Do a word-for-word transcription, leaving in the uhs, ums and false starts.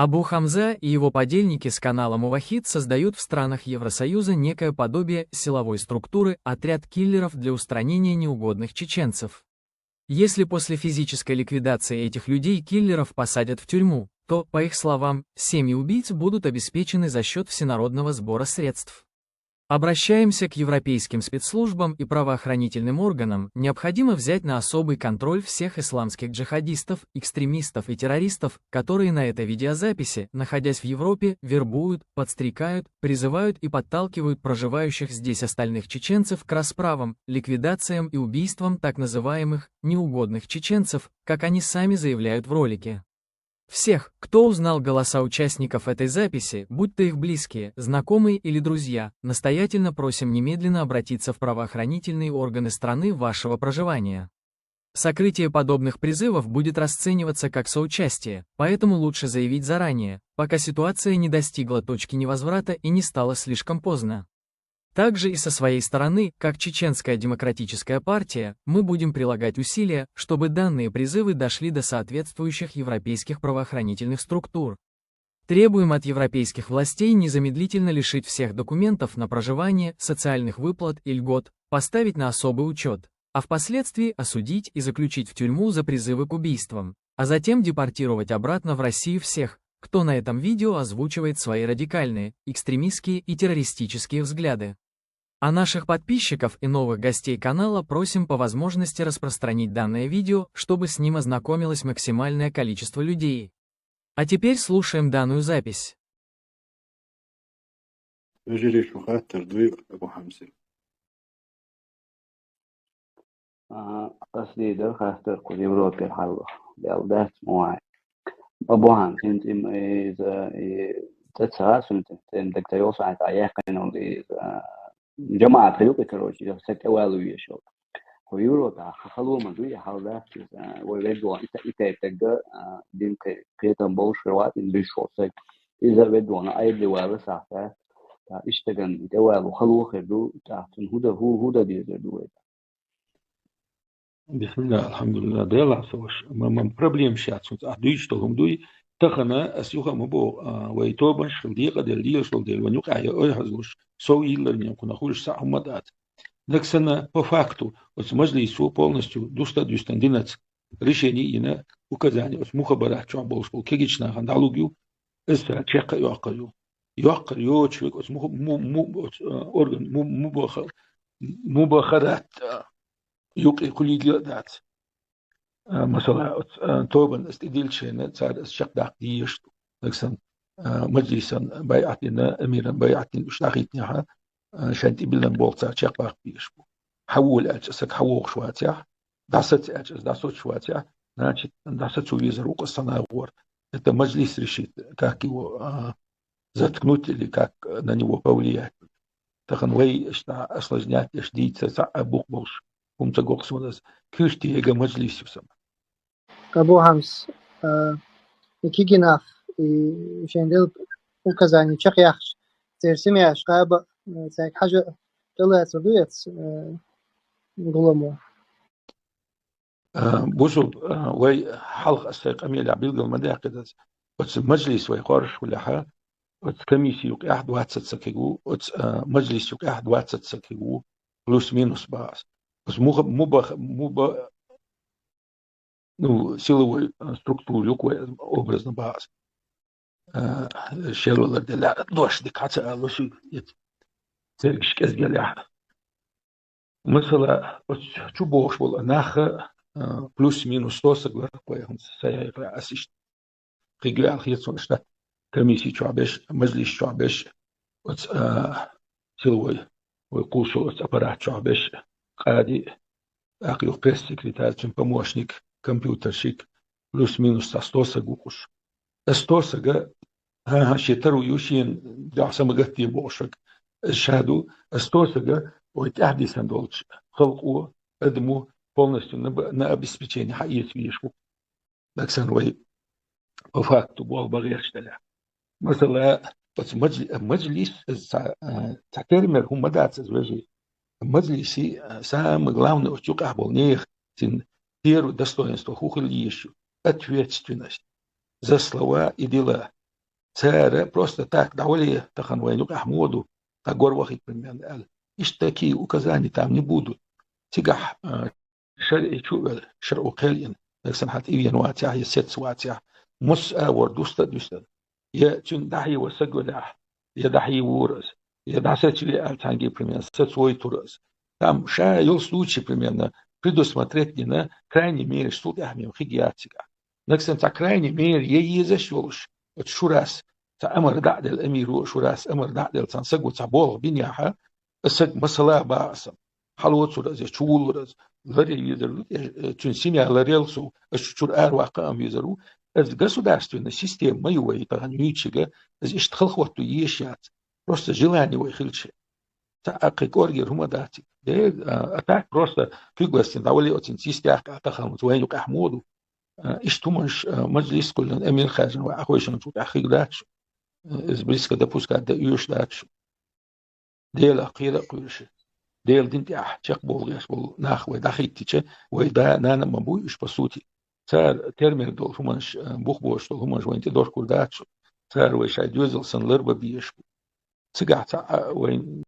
Абу Хамза и его подельники с канала Мувахид создают в странах Евросоюза некое подобие силовой структуры, отряд киллеров для устранения неугодных чеченцев. Если после физической ликвидации этих людей киллеров посадят в тюрьму, то, по их словам, семьи убийц будут обеспечены за счет всенародного сбора средств. Обращаемся к европейским спецслужбам и правоохранительным органам: необходимо взять на особый контроль всех исламских джихадистов, экстремистов и террористов, которые на этой видеозаписи, находясь в Европе, вербуют, подстрекают, призывают и подталкивают проживающих здесь остальных чеченцев к расправам, ликвидациям и убийствам так называемых неугодных чеченцев, как они сами заявляют в ролике. Всех, кто узнал голоса участников этой записи, будь то их близкие, знакомые или друзья, настоятельно просим немедленно обратиться в правоохранительные органы страны вашего проживания. Сокрытие подобных призывов будет расцениваться как соучастие, поэтому лучше заявить заранее, пока ситуация не достигла точки невозврата и не стало слишком поздно. Также и со своей стороны, как Чеченская демократическая партия, мы будем прилагать усилия, чтобы данные призывы дошли до соответствующих европейских правоохранительных структур. Требуем от европейских властей незамедлительно лишить всех документов на проживание, социальных выплат и льгот, поставить на особый учет, а впоследствии осудить и заключить в тюрьму за призывы к убийствам, а затем депортировать обратно в Россию всех, кто на этом видео озвучивает свои радикальные, экстремистские и террористические взгляды. А наших подписчиков и новых гостей канала просим по возможности распространить данное видео, чтобы с ним ознакомилось максимальное количество людей. А теперь слушаем данную запись. Вежарий, шун хаттар дуй, Абу Хамза? А, къаьстта дар хаттар кху Европера хьалха. Дел дац ма вай. Абу Хамза, хӀинца им, иза, и, цӀа ца хасунта, тем так тайол сан та яхкайнал иза, жамаат хилу, короче, я сек эвалу ешо. Кху Европа ха-, хало ма дуй, хьал дац, иза, вай веддо, ита, ита тегга, а, дин кхе-, кхетам болуш хир вац, ин биш шо сек. Иза веддо, айдли вала сахта. Та иштаган эвалу хало хир ду, та цун худа, ху-, худа дезер ду вай. Бисмилла, алхьамдулилла, Делахь со ваша. Ма-, ма-, проблема шац, цунца ахь дуьйцуш долу хӀума дуй. Тахана ас юха а ма боху, а, вай тобанаш хила декъаделла лелаш долу дела, вайн юкъахь я ойхьазлуш, сов йиллар ненкъуна хуьлуш цхьа хӀума дац. Дагсана, по факту, оцу мажлисо полностью дуста дуьстан динац, решение йина, указание оцу мухабарат чохь болуш болу кегийчу нахана дӀалуг ю, иза цара чекх а йоккхур ю. Йоккхур йоцуш верг оцу муха-, му-, му-, оцу, а, орган, му-, мубаха-, мубахарат, а, юкъе кхулийла а дац. А, масала, оцу, а, тобанна аса тӀедиллича шайна, цара аса чекхдаккха дезаш ду. Дагсан, а, мажлисан байӀат дина, эмиран байӀат дина уьш дӀахӀиттинехь, а, шайна тӀебиллина болх цара чекхбаккха дезаш бу. Хьан волу аьлча, аса саг хьан вогӀуш вацахь, дӀасаца аьлча, аса дӀасоцуш вацахь, значит, дӀасацо везар ву-кх аса сан агӀор. Это мажлис решит, как его, а, заткнуть или как на него повлиять. Тахана вай иштта осложнять деш дийца цхьа а бух болуш хӀума ца го-кх суна аса. Куьйртиега мажлис ю сама. Абу Хамс, а, и кегий нах, и шайн делла указание чекхъяхча, церан семьяш кхаба, а, цаьрга хьажа тӀелацар ду эц, а, гуламо? А, бусулба, а, вай хьалха аса сайн къамелехь билгал ма даьккхира аса. Оцу мажлис вай хоржуш хилахь, оцу комисси юкъехь двадцать саг хиг ву, оцу, а, мажлис юкъехь двадцать саг хиг ву, плюс-минус бах аса. Оцу муха-, муба-, муба-, ну, силовой, а, структура ю-кх вай образно бах аса. А, шелвалар делахь, дош дика хьа ца алуш ю, цергаш кӀезиг елахь. Масала, оцу чу бохуш болу нах, а, плюс-минус сто саг лара кхойхунца, сайн яйхара ас иштта. Кхин гуьйгӀал хеташ ву иштта комисси чохь беш, мажлис чохь беш, оцу, а, силовой, вай кхуллуш оцу аппарат чохь беш, къади, тӀаккха юха пресс-секретарь, цуьнан помощник, компьютерщик, плюс-минус цхьа сто саг ву-кх уьш. Аса сто сага, хӀан-хӀа, шен таро ю, шена дуьхьа са ма гатде бохуш верг, аса ша ду, аса сто сага вай тӀаьхьа дисина долчу халкъо, адамо полностью на, на обеспечение хьаэца везаш ву. Дагсан вай по факту болх бан гӀерташ делахь. Масала, оцу мажли-, мажлис, иза цхьа, а, цхьа термер хӀума ма дац иза, вежарий. Мажлиси, а, самое главное, оцу юкъахь болу нехан, цуьнан первое достоинство хӀун хила езаш ю? Ответственность за слова и дела. Цара просто так, дӀавале, тахан вайна юкъехь муха ду, тӀаккха гор вахийта примерно аьлла. Иштта такие указания там не будут. Цигахь, а, шарӀи чу а вела, шарӀо кхел йина, нагахь санна хьан тӀе вена вацахь, я сецца вацахь, массо а вор дуста а дуьстина. Я цуьнан дӀахьева саг велахь, я дӀахьевора ас, я дӀасацве аьлла цхьаьнгге примерно, сацвойтура ас. Там ша йолу случай примерно предусмотреть дина, крайние меры цул тӀаьхьа мем хиг яц цигахь. Нагахь санна цхьа крайние меры я езаш йолуш, оцу шурас цхьа амар дӀа а делла, амиро а шурас амар дӀа а делла, цхьана саго цхьа болх бинехь, аса саг масала баха аса, хьалоцур аса, чувуллур аса, ларъян везар ву, э, цуьнан семья ларъял сов, аса чуьра араваккха а везар ву. Аса государственная система ма ю вай тахана юьйцуьга, аса иштта халахӀотто езаш яц. Просто желание вай хилча. Цхьа а кхин кӀоргера хӀума дац. Де, а, а так просто куьг ластина дӀавале оцинца йистехь а тахана вайна юкъехь муха ду. А, иштта хӀуманаш, а, мажлис кхоьллина, эмир хаьржина вай Ӏахойшинчул тӀаьхьа хиг дац шу. А, иза близко допускать дан оьшуш дац шу. Делах кхера а кхоьруш. Делан дин тӀехь чекхбовла гӀерташ болу нах вай дӀахӀиттича, вай да, нана а ма буй уьш, по сути. Цара термер долу хӀуманаш, а, бух боцуш долу хӀуманаш вайна тӀедохкур дац шу. Цара вай шайн доьзал санна ларбан безаш бу. Цигахь цхьа а вайн